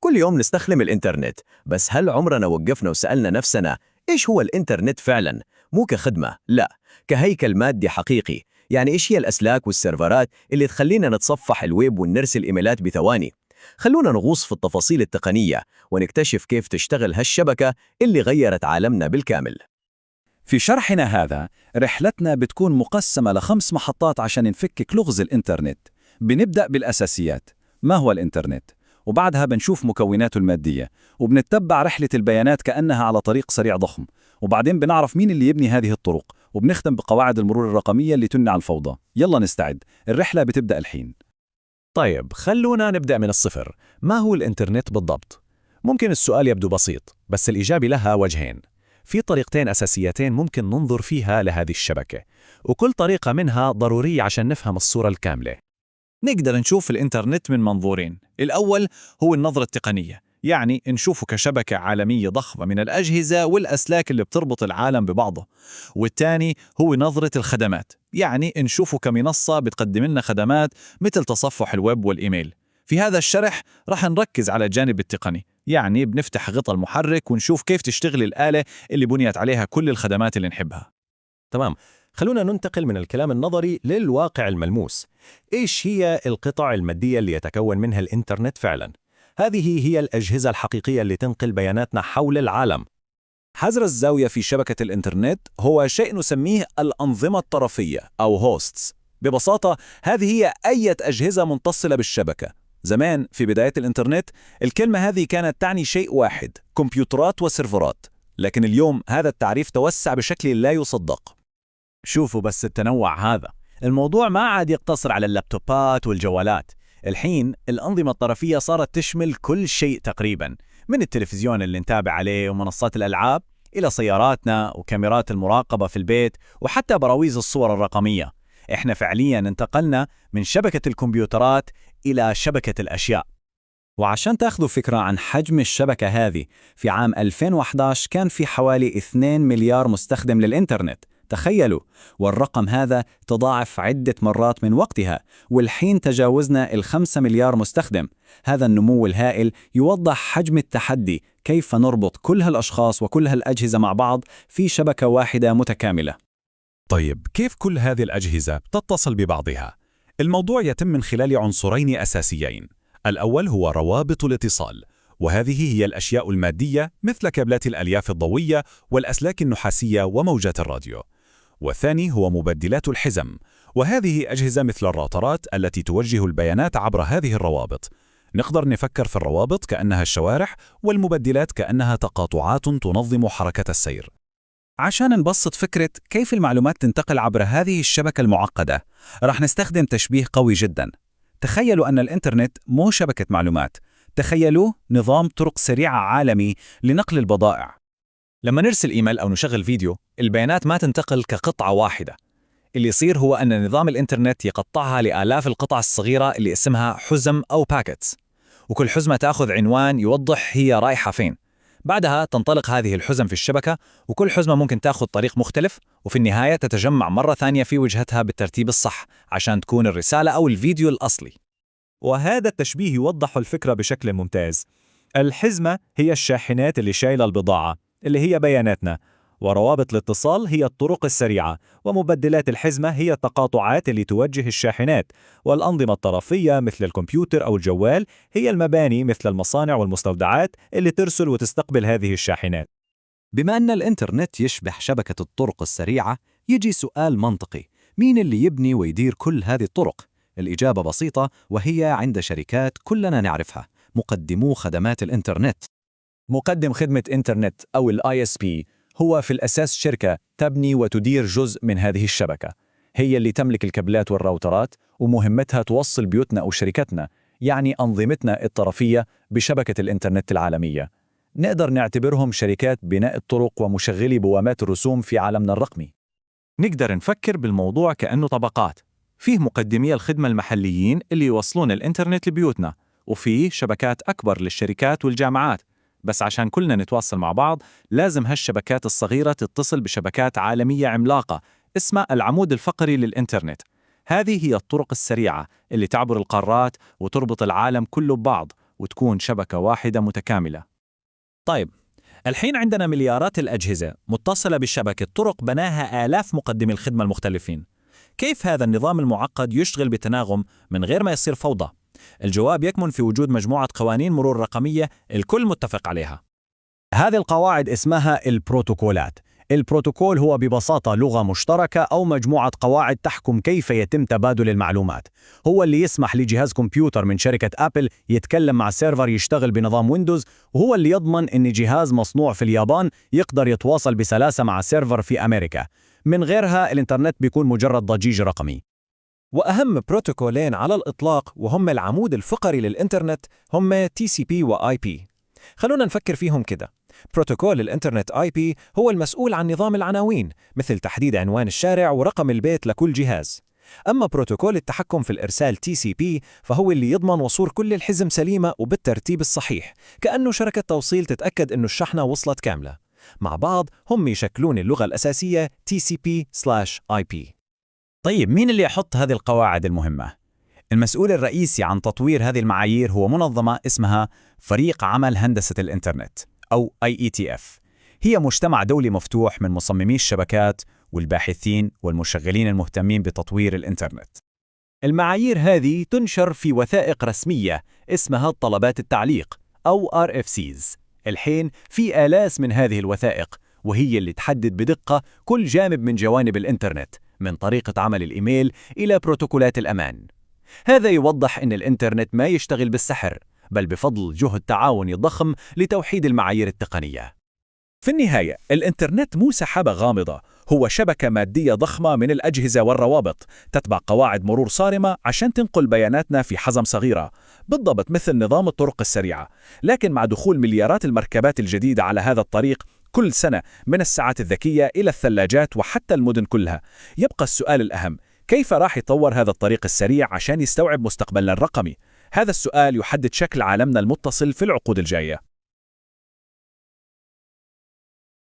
كل يوم نستخدم الإنترنت، بس هل عمرنا وقفنا وسألنا نفسنا إيش هو الإنترنت فعلا؟ مو كخدمة، لا، كهيكل مادي حقيقي. يعني إيش هي الأسلاك والسيرفرات اللي تخلينا نتصفح الويب ونرسل إيميلات بثواني؟ خلونا نغوص في التفاصيل التقنية ونكتشف كيف تشتغل هالشبكة اللي غيرت عالمنا بالكامل. في شرحنا هذا رحلتنا بتكون مقسمة ل5 محطات عشان نفكك لغز الإنترنت. بنبدأ بالأساسيات، ما هو الإنترنت؟ وبعدها بنشوف مكوناته المادية، وبنتبع رحلة البيانات كأنها على طريق سريع ضخم، وبعدين بنعرف مين اللي يبني هذه الطرق، وبنختم بقواعد المرور الرقمية اللي تمنع الفوضى. يلا نستعد، الرحلة بتبدأ الحين. طيب خلونا نبدأ من الصفر. ما هو الإنترنت بالضبط؟ ممكن السؤال يبدو بسيط، بس الإجابة لها وجهين. في طريقتين أساسيتين ممكن ننظر فيها لهذه الشبكة، وكل طريقة منها ضرورية عشان نفهم الصورة الكاملة. نقدر نشوف الإنترنت من منظورين. الأول هو النظرة التقنية، يعني نشوفه كشبكة عالمية ضخمة من الأجهزة والأسلاك اللي بتربط العالم ببعضه. والثاني هو نظرة الخدمات، يعني نشوفه كمنصة بتقدم لنا خدمات مثل تصفح الويب والإيميل. في هذا الشرح راح نركز على الجانب التقني، يعني بنفتح غطاء المحرك ونشوف كيف تشتغل الآلة اللي بنيت عليها كل الخدمات اللي نحبها. تمام، خلونا ننتقل من الكلام النظري للواقع الملموس. إيش هي القطع المادية اللي يتكون منها الإنترنت فعلا؟ هذه هي الأجهزة الحقيقية اللي تنقل بياناتنا حول العالم. حجر الزاوية في شبكة الإنترنت هو شيء نسميه الأنظمة الطرفية أو hosts. ببساطة هذه هي أي أجهزة متصلة بالشبكة. زمان في بداية الإنترنت الكلمة هذه كانت تعني شيء واحد، كمبيوترات وسيرفرات، لكن اليوم هذا التعريف توسع بشكل لا يصدق. شوفوا بس التنوع هذا، الموضوع ما عاد يقتصر على اللابتوبات والجوالات. الحين الأنظمة الطرفية صارت تشمل كل شيء تقريبا، من التلفزيون اللي نتابع عليه ومنصات الألعاب إلى سياراتنا وكاميرات المراقبة في البيت وحتى براويز الصور الرقمية. إحنا فعليا انتقلنا من شبكة الكمبيوترات إلى شبكة الأشياء. وعشان تاخذوا فكرة عن حجم الشبكة هذه، في عام 2011 كان في حوالي 2 مليار مستخدم للإنترنت. تخيلوا، والرقم هذا تضاعف عدة مرات من وقتها، والحين تجاوزنا 5 مليار مستخدم. هذا النمو الهائل يوضح حجم التحدي، كيف نربط كل هالأشخاص وكل هالأجهزة مع بعض في شبكة واحدة متكاملة. طيب كيف كل هذه الأجهزة تتصل ببعضها؟ الموضوع يتم من خلال عنصرين أساسيين. الأول هو روابط الاتصال، وهذه هي الأشياء المادية مثل كابلات الألياف الضوئية والأسلاك النحاسية وموجات الراديو. والثاني هو مبدلات الحزم، وهذه أجهزة مثل الراوترات التي توجه البيانات عبر هذه الروابط. نقدر نفكر في الروابط كأنها الشوارع، والمبدلات كأنها تقاطعات تنظم حركة السير. عشان نبسط فكرة كيف المعلومات تنتقل عبر هذه الشبكة المعقدة، راح نستخدم تشبيه قوي جدا. تخيلوا أن الإنترنت مو شبكة معلومات، تخيلوه نظام طرق سريعة عالمي لنقل البضائع. لما نرسل إيميل أو نشغل فيديو، البيانات ما تنتقل كقطعة واحدة. اللي يصير هو أن نظام الإنترنت يقطعها لآلاف القطع الصغيرة اللي اسمها حزم أو packets، وكل حزمة تأخذ عنوان يوضح هي رايحة فين. بعدها تنطلق هذه الحزم في الشبكة، وكل حزمة ممكن تأخذ طريق مختلف، وفي النهاية تتجمع مرة ثانية في وجهتها بالترتيب الصح عشان تكون الرسالة أو الفيديو الأصلي. وهذا التشبيه يوضح الفكرة بشكل ممتاز. الحزمة هي الشاحنات اللي شايلة البضاعة اللي هي بياناتنا، وروابط الاتصال هي الطرق السريعة، ومبدلات الحزمة هي التقاطعات اللي توجه الشاحنات، والأنظمة الطرفية مثل الكمبيوتر أو الجوال هي المباني مثل المصانع والمستودعات اللي ترسل وتستقبل هذه الشاحنات. بما أن الإنترنت يشبه شبكة الطرق السريعة، يجي سؤال منطقي: مين اللي يبني ويدير كل هذه الطرق؟ الإجابة بسيطة، وهي عند شركات كلنا نعرفها، مقدمو خدمات الإنترنت. مقدم خدمة إنترنت أو ال ISP هو في الأساس شركة تبني وتدير جزء من هذه الشبكة. هي اللي تملك الكابلات والراوترات، ومهمتها توصل بيوتنا أو شركتنا، يعني أنظمتنا الطرفية، بشبكة الإنترنت العالمية. نقدر نعتبرهم شركات بناء الطرق ومشغلي بوابات الرسوم في عالمنا الرقمي. نقدر نفكر بالموضوع كأنه طبقات. فيه مقدمي الخدمة المحليين اللي يوصلون الإنترنت لبيوتنا، وفيه شبكات أكبر للشركات والجامعات. بس عشان كلنا نتواصل مع بعض، لازم هالشبكات الصغيرة تتصل بشبكات عالمية عملاقة اسمها العمود الفقري للإنترنت. هذه هي الطرق السريعة اللي تعبر القارات وتربط العالم كله ببعض، وتكون شبكة واحدة متكاملة. طيب، الحين عندنا مليارات الأجهزة متصلة بشبكة طرق بناها آلاف مقدمي الخدمة المختلفين. كيف هذا النظام المعقد يشتغل بتناغم من غير ما يصير فوضى؟ الجواب يكمن في وجود مجموعة قوانين مرور رقمية الكل متفق عليها. هذه القواعد اسمها البروتوكولات. البروتوكول هو ببساطة لغة مشتركة أو مجموعة قواعد تحكم كيف يتم تبادل المعلومات. هو اللي يسمح لجهاز كمبيوتر من شركة أبل يتكلم مع سيرفر يشتغل بنظام ويندوز، وهو اللي يضمن أن جهاز مصنوع في اليابان يقدر يتواصل بسلاسة مع سيرفر في أمريكا. من غيرها الإنترنت بيكون مجرد ضجيج رقمي. وأهم بروتوكولين على الإطلاق وهم العمود الفقري للإنترنت هم TCP و IP. خلونا نفكر فيهم كده. بروتوكول الإنترنت IP هو المسؤول عن نظام العناوين، مثل تحديد عنوان الشارع ورقم البيت لكل جهاز. أما بروتوكول التحكم في الإرسال TCP فهو اللي يضمن وصول كل الحزم سليمة وبالترتيب الصحيح، كأنه شركة توصيل تتأكد إنه الشحنة وصلت كاملة. مع بعض هم يشكلون اللغة الأساسية TCP/IP. طيب، مين اللي يحط هذه القواعد المهمة؟ المسؤول الرئيسي عن تطوير هذه المعايير هو منظمة اسمها فريق عمل هندسة الإنترنت أو IETF. هي مجتمع دولي مفتوح من مصممي الشبكات والباحثين والمشغلين المهتمين بتطوير الإنترنت. المعايير هذه تنشر في وثائق رسمية اسمها طلبات التعليق أو RFCs. الحين في آلاف من هذه الوثائق، وهي اللي تحدد بدقة كل جانب من جوانب الإنترنت، من طريقة عمل الإيميل إلى بروتوكولات الأمان. هذا يوضح أن الإنترنت ما يشتغل بالسحر، بل بفضل جهد تعاوني ضخم لتوحيد المعايير التقنية. في النهاية، الإنترنت مو سحابة غامضة، هو شبكة مادية ضخمة من الأجهزة والروابط تتبع قواعد مرور صارمة عشان تنقل بياناتنا في حزم صغيرة، بالضبط مثل نظام الطرق السريعة. لكن مع دخول مليارات المركبات الجديدة على هذا الطريق كل سنة، من الساعات الذكية إلى الثلاجات وحتى المدن كلها، يبقى السؤال الأهم: كيف راح يطور هذا الطريق السريع عشان يستوعب مستقبلنا الرقمي؟ هذا السؤال يحدد شكل عالمنا المتصل في العقود الجاية.